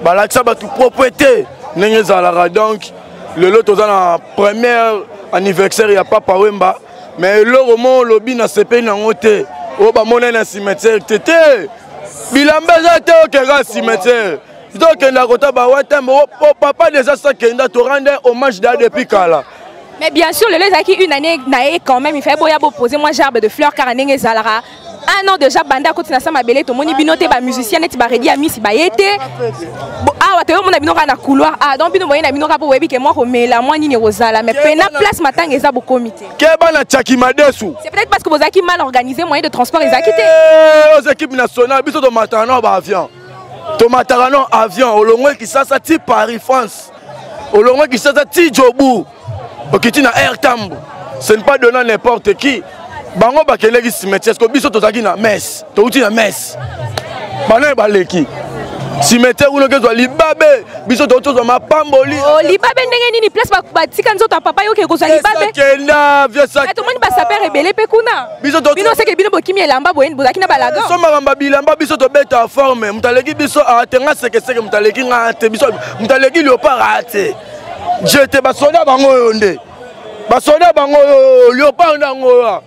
balakisa bato propreté ndenge ezalaka. Donc lelo toza na première anniversaire ya Papa Wemba, mais eloko mo olobi nasepeli nango te, oyo bamonani na cimetière te. Te, bilamba eza te, okeka cimetière, tokenda kota bawatembo papa déjà sakenda, torendre hommage da depuis kala. Mais bien sûr, lelo ezalaki une année na ye quand même, il fallait boya boposer moi gerbe de fleurs kaka ndenge ezalaka. Un an déjà banda akoti na sa mabele, tomoni bino te, bamusicien neti baredi ya misi baye te. Awa toyomona bino kaka na couloir. Ah donc bino boye na bino kaka po boyebi ke mwa komela mwa nini ekozala, mais pena place matanga eza bokomi te. Keba na tiaki madesu. C'est peut-être parce que bozalaki mal organisé, moyen de transport ezalaki te. Aux équipe nationale, biso tomataka na baavion, tomataka no avion, olongwe Kisasa ti Paris France, olongwe Kisasa ti Jobu, okiti na Air Tambo. Ce n'est pas donnant n'importe qui. Bango bakendeki cimetière, que biso tozalaki na messe, touti na messe, bana baleki cimetière kuna okezwa libabe, biso touti tozwa mapamboli. Oh, libabe ndenge nini? Place batika nzoto ya papa, yoke kozwa libabe? Kenda vie. Tomoni basapeur ebele mpe kuna. Biso bino seke bino bokimi elamba boye, bozalaki na balagan. So makambo bilamba, biso tobeta forme. Moto aleki biso ate, nga sekeseke, moto aleki nga te, biso moto aleki léopard ate jete. Basoda bango oyo nde basoda bango oyo, léopard nde yango oyo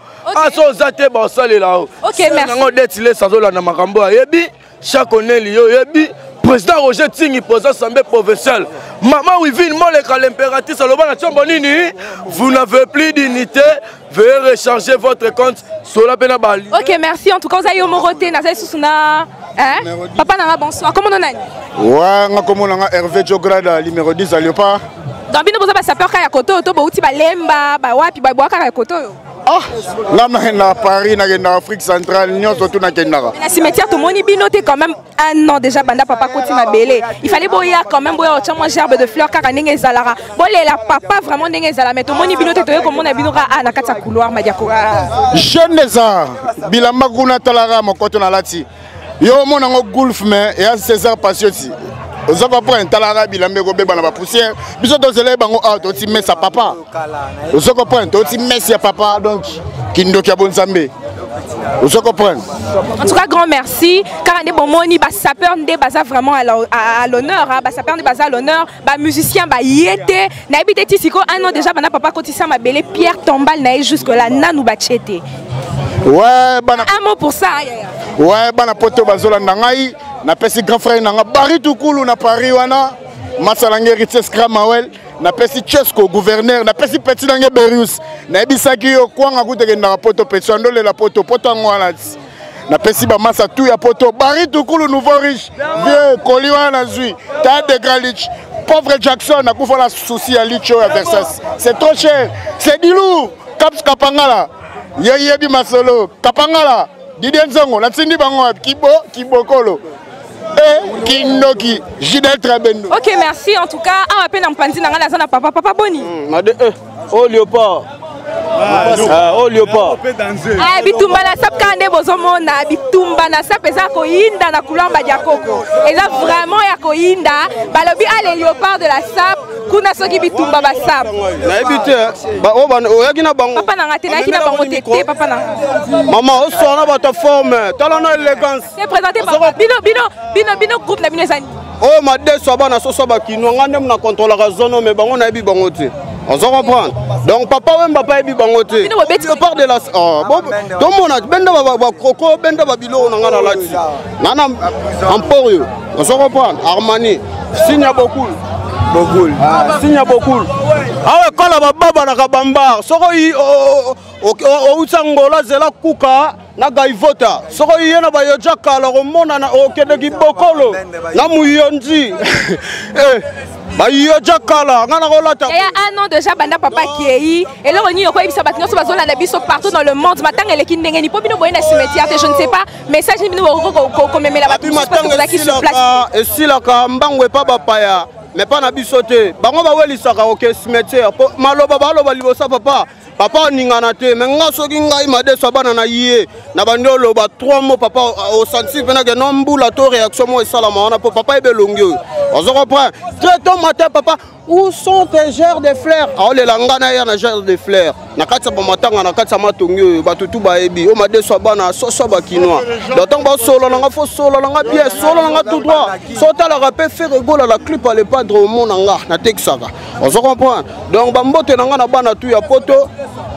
aso oza te, baosalela o yango deti lesa azolanda makambo ayebi chaque oneli yo oyebi président Roger Tingi, président assemblée provinciale, mama Wivine Moleka, l'impératrice aloba na tiombo nini: vous n'avez plus d'unité, veuillez recharger votre compte. Sola mpe na bali. Ok, merci. En tout cas oza yo moko te, nazali susu na hein? Papa nanga, bonsoir, comment nani? Ouais, nga komona nga Hervé Jograda, numéro 10 à Léopard. Donc bino boza basapeur kaka ya koto oyo to bouti balemba bawapi babwa kaka ya koto oyo? Ah, nga nakendaka Paris, nakendaka Afrique centrale nyonso tu nakendaka. Na cimetière tomoni bino te quand même. Un an déjà banda papa koti mabele, il fallait boya quand même, boya otya mwa gerbe de fleur kaka ndenge ezalaka, bolela papa vraiment ndenge ezala, mais tomoni bino te. Toye komona bino kaka na kati ya couloir Madiako. Jeune des arts, bilamba kuna, talaka mokoto nalati, yo omona yango golf, mais eya César Pasioti, oza comprendre? Talaka bilamba ekobeba na bapoussière. Biso tozela bango awa, toti messe ya papa, oza comprendre? Toti messe ya papa, donc kindoki ya bonzambe, oza comprendre? En tout cas, grand merci. Kaka nde bomoni basapeur nde baza vraiment à l'honneur, hein. Basapeur nde baza à l'honneur, bamusicien baye te, nayebi te ti sikoyo. Un an déjà banda papa kotisa mabele, pierre tombale na ye jusque là nanu batie te. Ouais, bana. Un mot pour ça, hein, yaya. Ouais, bana poto bazolanda ngai, napesi grand frère nanga Bari Tukulu na Paris wana. Masala nge Héritier Scramawel, napesi Chesco gouverneur, napesi petit na nge Berius. Nayebisaki yo kwanga kutu ekendaka poto petit andolela poto poto yango wana ti. Napesi bamasa tout ya poto Barry Tukulu nouveau riche vieux koli wana nazwi ta de grand lich pauvre Jackson akufa na souci ya lich oyo ya Versace c'est trop cher c'est du lourd Caps Kapangala ye yebi masolo Kapangala Didier Nzongo natindi bango wapi kibo kibokolo e kindoki Gidel Trabendo Ok, merci. En tout cas, awa pe na mpanzi na nga naza na papa. Papa boni. Made eh oh léopard. Ah, oh léopard. Ah, bitumba na sap kaka nde bozomona bitumba na sap eza koyinda na couloir Badiakoko. Eza vraiment ya koyinda. Balobi ah les léopards de la sap kuna soki bitumba ba sap. Nayebi te ba oyo ba oyaki na bango. Papa na nga te nayaki na bango te te papa na nga. Mama oswana bato forme tala na élégance. Se présenter papa. Bino bino bino bino groupe na bino eza nini? Oyo madeso ya bana soso bakinwa nga nde na controlaka zone mais bango nayebi bango te. Ozo comprendre? Donc papa Wemba pa yebi bango te. Part de la oh, tomona benda ba ba croco benda ba biloko na nga na lati. Nana Emporio. Ozo comprendre? Armani. Signe beaucoup. Bokul. Ah, signe bokul. Awa ekola ba baba na kabambar. Soko outa Angola zela kuka na gaivota soko ye na bayoja kala komonana okendeki bokolo na muyonzi eh, bayoja kala nga nakolata eya un an déjà banda papa akei eloko nini okoyebisa bato nyonso bazolanda biso partout dans le monde matanga eleki ndenge nini mpo bino boye na cimetière te je ne sais pas message nini bino bokoki komemela bato mosusu parce que bozalaki sur place esilaka mbango epa bapaya me mpa na biso te bango bawelisaka oke cimetière mpo maloba baloba liboso papa papa oningana te me nga soki ngai madeso bana na ye na bandi oloba 3 mots papa osanti mpena ke no mbula to réaction moko esalama wana mpo papa yebe elongi oyo ozo comprendre très tôt matin papa où sont tes genres de fleurs aolela nga na ya na genre de fleurs na kati ya bamatanga na kati ya matongi oyo bato tu bayebi oyo madeso ya bana soso ya bakinois donc ntango basolola nga fo solola nga bien solola nga tout droit so otalaka mpe ferre gola la clip ale padre omona nga natekisaka ozo comprendre donc bambote na nga na bana tu ya poto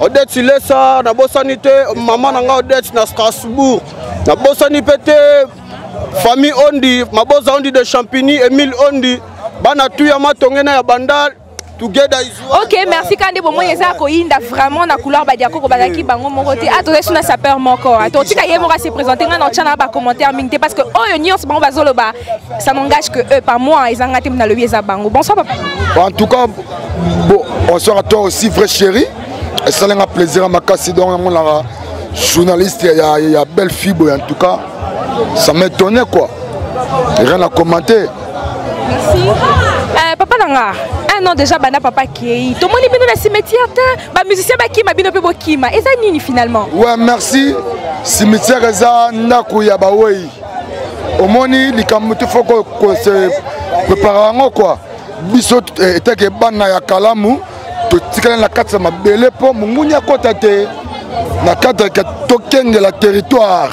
odette lesa nabosani te mama na nga odette na strasbourg nabosani mpe te famille ondi maboza ondi de champigny emile ondi bana tu ya matonge na ya bandal together is one. Ok, merci Kande bomoi eza koyinda vraiment na couloir Badiakoko bazalaki bango moko te. Ah tozali suna sapeur moko. Ah totika ye moko se présenter nga na otya na ba commentaire mingi te parce que oyo nyonso bango bazoloba ça n'engage que eux pas moi eza nga te na lobi eza bango. Bonsoir papa. En tout cas, bon, bonsoir à toi aussi vrai chéri. esalenga plaisir ya makasi donc namonaka journaliste ya, ya belle fille boye en tout cas ça m'étonnait quoi rien à commenter merci euh, papa nanga un an déjà banda papa akei tomoni bino na cimetière te bamusicien bakima bino mpe bokima eza nini finalement ouais merci cimetière eza ndako ya bawei omoni likambo te fo kose prépare yango kua biso etake eh, bana ya kalamu totikali na kati ya mabele mpo monguni akɔta te na kati ya tokengela territoire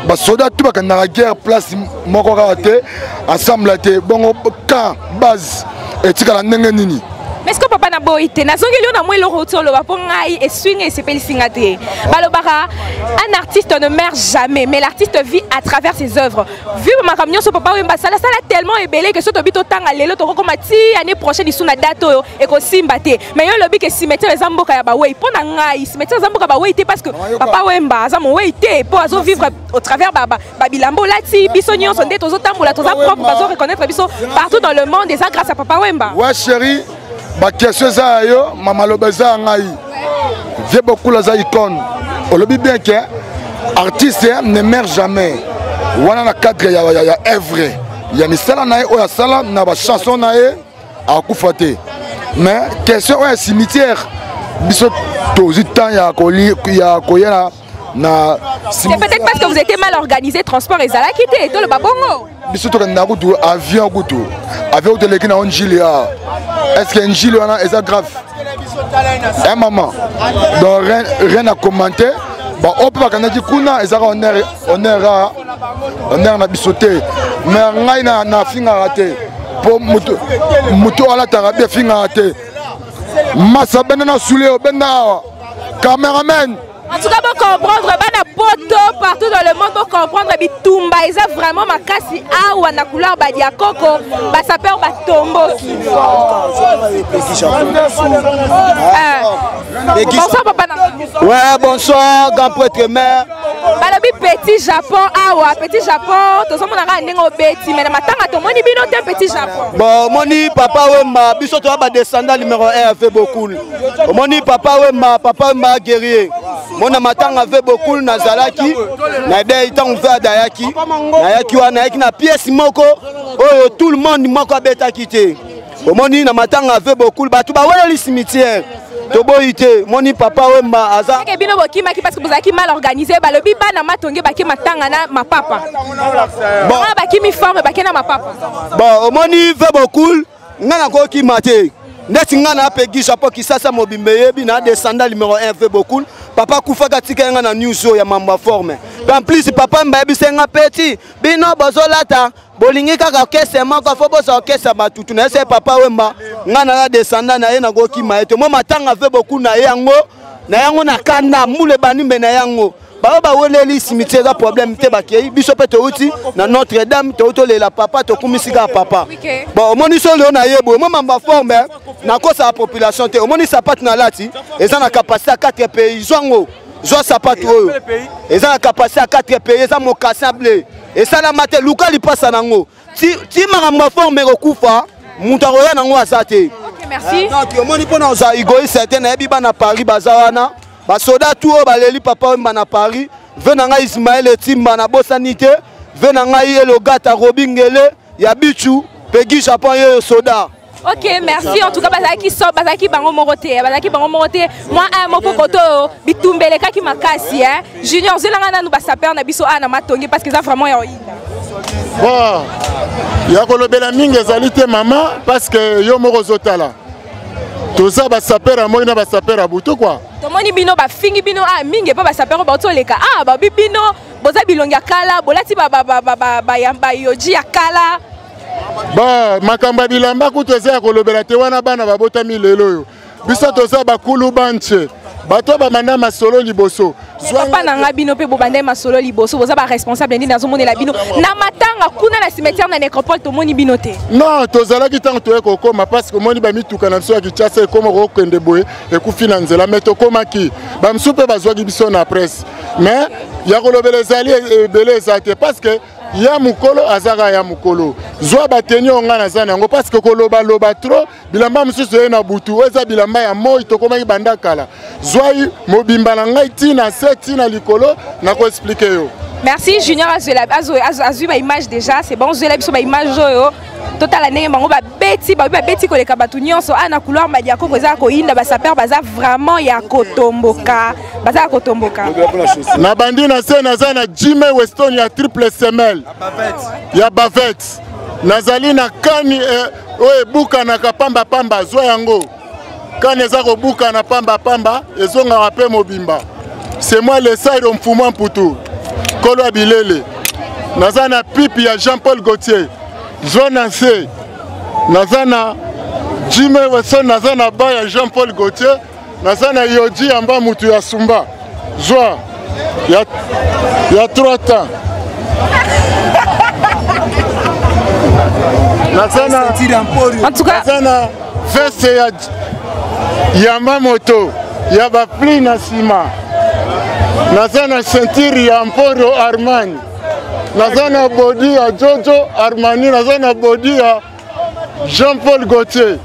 basoda tu bakendaka guerre place moko kaka te ensemble te bongo camp base etikala ndenge nini mais ce que papa na boyi te nazongeli yo na mwa eloko outi oloba mpo ngai eswi ngai esepelisi nga te balobaka un artiste ne meurt jamais mais l'artiste vit à travers ses œuvres vu makambo nyonso papa wemba asala sala tellement ebele ke so tobi totanga lelo tokokoma ti année prochaine lisu na date oyo ekosimba te mais yo olobi ke cimetière eza mboka ya bawei mpo na ngai cimetière eza mboka bawei te parce que papa wemba aza mowei te mpo azo vivre au travers babilamba olati biso nyonso nde tozotambola toza propre bazo reconnaître biso partout dans le monde eza grâce à papa wemba ouais chérie baquestion eza ya yo mamaloba eza ya ngai vie bokula aza icone olobi bien ke artiste ne meurt jamais wana na cadre ya, ya, ya œuvre ya misala na ye oyo asala na bachanson na ye akufa te mais question oyo ya cimetière biso tozwi temps ya koya na c'est peut-être parce que vous étiez mal organisé transport ezalaki te toloba bongo biso tokendaka kutu avion kutu avion kutu eleki na yo njili ya est ce que njili wana eza grave eh maman donc rien, rien à commenter baoyo mpe bakandaki kuna ezaka honneur honneur honneur na biso te mais ngai nafingaka te mpo moto alataka bi afingaka te masa benda na sule obenda awa cameraman. En tout cas, bon comprendre, bana poto partout dans le monde, bon comprendre bitumba, eza vraiment makasi awa na couleur badia koko, ba sapeur ba tomboki. Bonsoir papa. Ouais, bonsoir grand prêtre mère. Balobi petit Japon awa, petit Japon, tozomona kaka ndenge obeti, mais na matanga tomoni bino te petit Japon. Bon, omoni papa Wemba, biso toza ba descendant numéro 1 avec beaucoup. Omoni papa Wemba, papa Wemba guerrier. Mona matanga ve beaucoup nazalaki na dei ntango ve adayaki nayaki wana nayaki na pièce moko oyo tout le monde moko abetaki te omoni na matanga ve beaucoup bato baweleli cimetière toboyi te moni papa wemba aza Seke bino bokimaki parce que bozalaki mal organisé balobi bana matonge bake matanga na mapapa Bon. Bana bakimi forme bake na mapapa bon omoni ve bokul ngai nakokima te ndeti ngai na pegi japon kisasa mobimba eyebi na descendant numéro 1 ve bokul papa akufaka atika ye ngai na news oyo ya mambo ya forme pe en plus papa mba ayebisa ye ngai peti bino bozolata bolingi kaka orchestre moko fo bozwa orchestre ya batutu na ye se papa wemba ngai naza descendant na ye nakokima ye te mo matanga ve bokul na ye yango na yango na kanda mbula ebandi mbe na yango baoyo baweleli cimetière eza problème te bakei biso mpe touti na notre dame touti olela papa tokumisi kaka papa bon omoni so leo na ye boye omoi mambo ya forme nakosaka population te omoni sapatu nalati eza na capacité ya 4 pays zwa ngo zwa sapatu oyo eza na capacité ya 4 pays eza mocassin ble esalama te luka lipasa nango ti, ti makambo ya forme ekokufa moto akoya nango aza te merci omoni mpo na ozala egoïste te nayebi bana paris baza wana basoda tu oyo baleli papa wemba na paris ve na ngai ismael etimba nabosani te ve na ngai elogata robi ngele ya bichu pegi japon yeyo soda Ok, merci. En tout cas, bazalaki so, bazalaki bango moko te, bazalaki bango moko te. Moi un moko koto oyo, bitumbele kaki makasi hein. Junior zelanga nanu ba sapeur na biso ana matongi parce que ça vraiment ya oyinda. Bon, ya kolobela mingi ezali te mama parce que yo moko ozotala toza basaper ya moi na basaper ya butu kua Tomoni bino bafingi bino ah mingi pa ba sapeur ba otoleka. Ah ba bi bino boza bilongi ya kala, bolati ba ba ba ba ba ba ya ba yoji ya kala. Ba makambo ya bilamba kutu eza ya kolobela te wana bana babotami lelo oyo biso toza bakulu banche bato bamanda masolo liboso papa na ngai bino mpe bobandai masolo liboso boza baresponsable nde nazomonela bino na matanga kuna na cimetière na nécropole tomoni bino te non tozalaki ntango toye kokóma parce que omoni bamituka na biso ya kinshasa ekóma kokende boye ekufi na nzela mais tokomaki bamosusu mpe bazwaki biso na presse mais ya kolobela ezali ebele eza te parce que ya mokolo azaka ya mokolo zwa bateni oyo ngai naza na yango parce que kolobaloba trop bilamba mosusu eye na butu oyo eza bilamba ya moi tokomaki banda kala zwai mobimba na ngai ti na se ti na likolo nakoexplike yo merci junior azwi baimage déjà c'est bon zwela biso baimage oyo totala ndenge bango babeti babi babeti koleka bato nyonso a na couloir madiakoko eza koyinda basaper baza vraiment ya kotomboka baza ya kotomboka nabandi na se naza na jime weston ya triple semelle ya bavette nazali na kani eh, oyo ebukanaka pambapamba zwa yango kani eza kobukana pambapamba ezongaka mpe mobimba c'est moi le sairo mfumwa mputu nkolo ya bilele naza na pipi ya jean paul gautier zwa na nse naza na jime wesson naza na ba ya jean paul gautier naza na yoji yamba mutu ya sumba zwa ya, ya 3 temps naza na naza na veste ya yamba moto ya bapli na nsima naza na ceinture ya mporio armani naza na bodi ya jojo armani naza na bodi ya jean paul gautier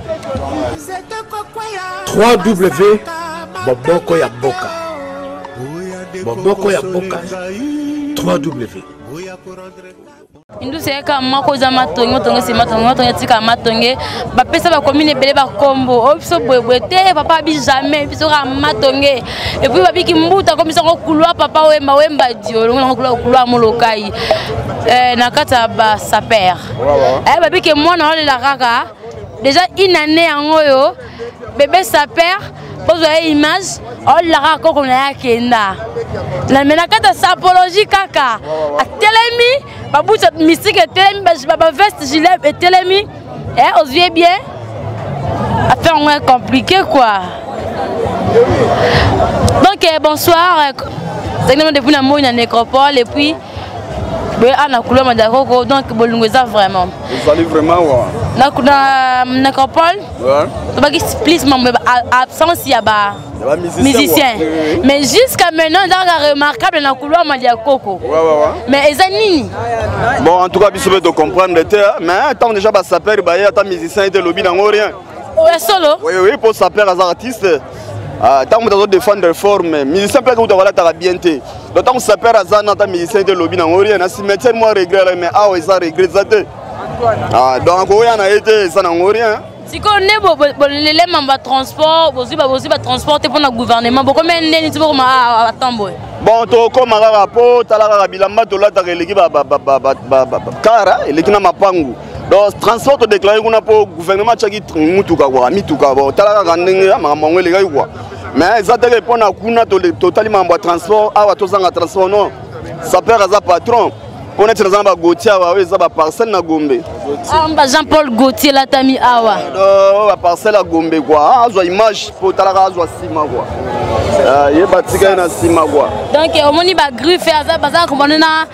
3w boboko ya mboka boboko ya mboka 3w Indusa yaka moko eza matonge matonge se matonge matonge tika matonge bapesa bakomine ebele bakombo oyo biso boyeboye te papa abi jamais biso kaka matonge epuis babiki mbuta akomisa yango couloir papa wemba wemba dio longo yango couloir couloir molokai eh, na kati ya basaper eh, babiki mwana olela kaka déjà une année yango oyo bebe saper bozwa ye image olela kaka koko na ye akenda me na kati ya sapologie kaka atelemi babuta mystique etelemi baveste gilet etelemi eh, ozwi ye bien affaire yango ya compliqué quoi. Donc euh, bonsoir. Euh, depuis na moi na nécropole et puis boye awa na couleur madakoko donc bolingo eza vraiment ezali vraiment wa na, na nécropole ouais. tobaki plus mambo absence ya ba musicien mais jusqu'à maintenant eza kaka remarquable na couloir madiakoko ouais, ouais, ouais. mais eza nini bon en tout cas biso mpe tocomprendre te mais ntango déjà basapeur baye ata musicien ete elobi nango rien ya solo oui oui mpo sapeur aza artiste ah, ntango moto azodefendre forme musicien mpe akuta kolataka bien te donc ntango sapeur aza na ata musicien te elobi nango rien na cimetière mwa regret mais awa eza regret eza te ah, donc akoya na ye te eza nango rien sikoyo nde bolele mambo ya transport bozwi bozwi batransport te mpo na gouvernement bokomi ndeni ti bokoma atamboye bon tokóma kaka mpo tala kaka bilamba tolataka eleki kara eleki na mapangu donc transport todeklare kuna mpo gouvernement atiaki mutuka kua mituka bon tala kaka ndenge makambo yango elekaki kua mais eza teke mpo na kuna totali makambo ya transport awa tozanga transport non sapeur aza patron mpo neti naza na bagotier awa oyo eza baparcelle na gombe amba ah, jean paul gautier latami awa oyo baparcelle ya gombe kua ah, azwa image mpo otalaka azwa nsima kua ah, ye batika ye na nsima kua donc omoni bagriffe baza komano na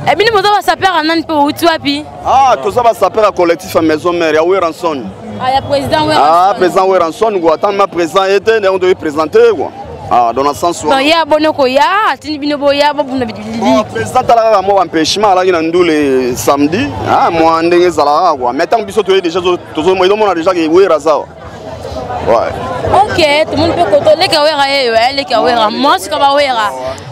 eh, bino boza basapeur ya nani mpe outi wapi ah toza basapeur ya collectif ya maison mère ya weranson ah, ya président ah président weranson kua ntango ma président ye te ndenge toyi présente kua Ah, dans le sens donc ye aboni koya atindi bino boya bobunda bon, président tala kaka mwa baempêchement alaki na ndule samedi ah, mwa ndenge ezalaka kaka kua mais ntango biso toye déjà ezomona déjà ke wera aza ouais. ok tomoni mpe koto leka wera yeyo eh, leka wera mwasuka bawera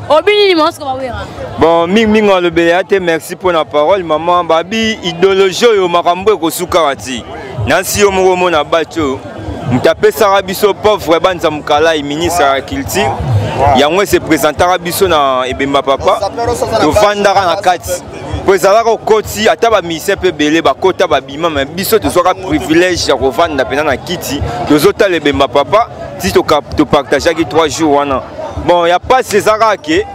obi nini mwasuka bawera bon mingimingi alobela ya te merci mpo na parole mama babi idéologie oyo makambo ekosukaka ti nansi yo moko omona bati oyo moto apesaka biso pauvre banza mokalai ministre ya culture yango ese présentaka biso na ebemba papa tovandaka na kati mpo ezalaka okoti ata bamisien mpe ebele bakota babima me biso tozwaka privilège ya kovanda mpenza na kiti tozotala ebemba papa ti topartageaki 3 jours wana bon ya mpasi eza kaka ke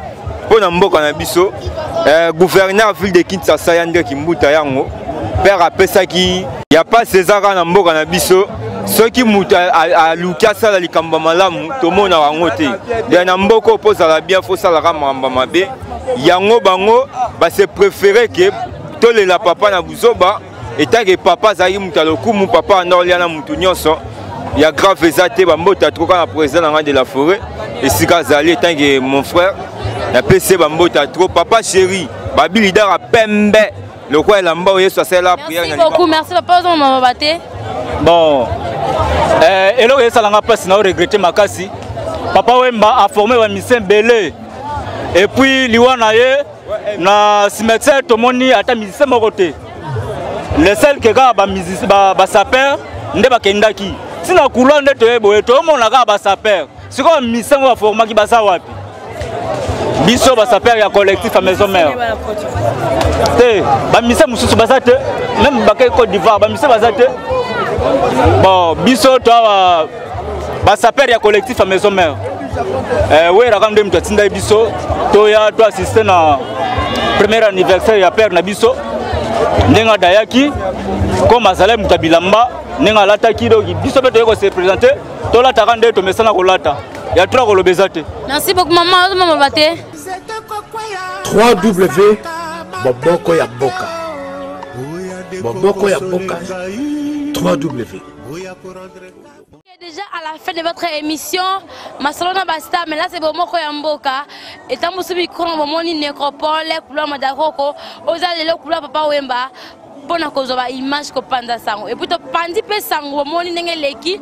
mpo na mboka na biso eh, gouverneur ville de kinshasa ya nde kimbuta yango père apesaki ya mpasi eza kaka na mboka na biso soki moto aluki asala likambo ya malamu tomonaka yango te de na mboka oyo mpo ozala bien fo osalaka makambo mabe yango bango base préféré ke tolela papa na buzoba etake papa azalaki moto ya lokumu papa anda olia na moto nyonso ya grave eza te bambota troka na président na ngai de la forêt esika azali etanke mon frère napesi ye bambota trop papa chéri babi lidara pembe lokola elamba oyo yesu asalela prière merci beaucoup merci papa ozoma maloba te bon eh, eloko esalanga mpasi na oregrete makasi papa wemba aforme bamisien ebele epuis liwa na ye na cimetière tomoni ata musicien moko te le seul ke kaka basapeur nde bakendaki ntina couloir nde toye boye toyomona kaka basapeur sikoyo musicien ngo baformaki baza wapi biso basapeur ya collectif ya maison mère te bamusicien mosusu baza te meme bakei côte d'ivoire bamusicien baza te bon biso toawa basapeur ya collectif ya maison mère eh, wera kaka nde moto atindaki biso toya to assiste na premier anniversaire ya père na biso ndenge adayaki comme azalaki moto ya bilamba ndenge alataki donc biso mpe toye kose présente tolataka nde tomesana kolata ya trop koloba eza te merci beaucoup mama ozomamaloba te 3w moboko ya mboka moboko ya mboka 3w Déjà à la fin de votre émission, Masolo na Basta, mais là c'est Bomoko ya Mboka. Et tant que vous bomoni nécropole, couloir Madaroko, oza lelo couloir Papa Wemba. mpona kozwa baimage kopanza sango epuis topandi mpe sango bomoni ndenge eleki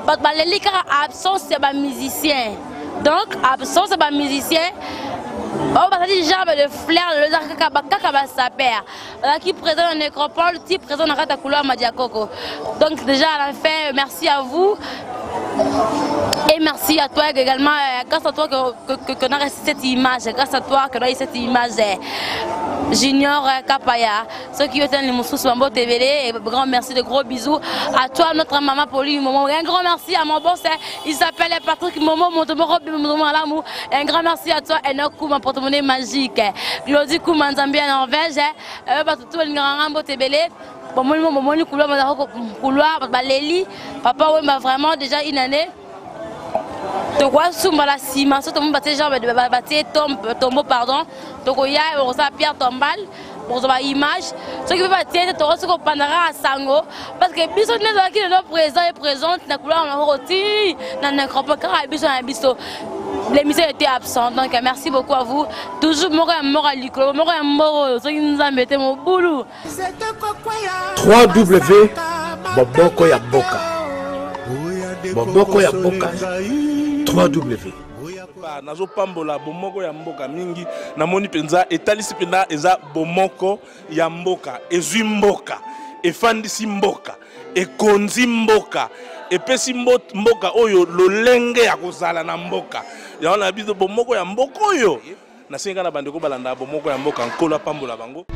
bato baleli kaka absence ya bamusicien donc absence ya bamusicien oyo bazali genre de flair lelo eza kaka basaper bazalaki présent na nécropole ti présent na kati ya couloir madiakoko donc déjà à la fin merci à vous Et merci à toi également, euh, grâce à toi qu'on que, que, que a reçu cette image, grâce à toi qu'on a eu cette image. Euh, Junior euh, Kapaya, ceux qui ont les mousous Bambo TVD, et grand merci, de gros bisous à toi, notre maman Pauline Momo. Un grand merci à mon boss, hein. il s'appelle Patrick Momo, Motomoro, Un grand merci à toi, Enoch Kouma, porte-monnaie magique. Claudie Kouma, Nzambia, Norvège, hein. bato tu balingaka nga mbote ebele bomoni mo bomoni couloir bazalaka couloir bato baleli papa wemba vraiment déjà une année Tokoasumba na nsima so tomoni batie genre batie tombo, pardon, tokoya bakosala pierre tombale, bokozwa baimage. Soki mpe batie te, tokosi kopanda kaka sango, parce que biso nde ezalaki lelo présent et présente na couleur na ti na nécropole, kaka biso na biso. L'émission était absente, donc merci beaucoup à vous toujours. Moko ya moko ya likolo, moko ya moko oyo soki Nzambe te, mobulu. 3W Moboko ya mboka, Moboko ya mboka, 3W. Nazopambola bomoko ya mboka mingi. Namoni mpenza etalisi mpenza eza bomoko ya mboka, ezwi mboka, efandisi mboka, ekonzi mboka, epesi mboka oyo lolenge ya kozala na mboka yango na biso. Bomoko ya mboka oyo nasengi kaka na bandeko balanda bomoko ya mboka. Nkolo apambola bango.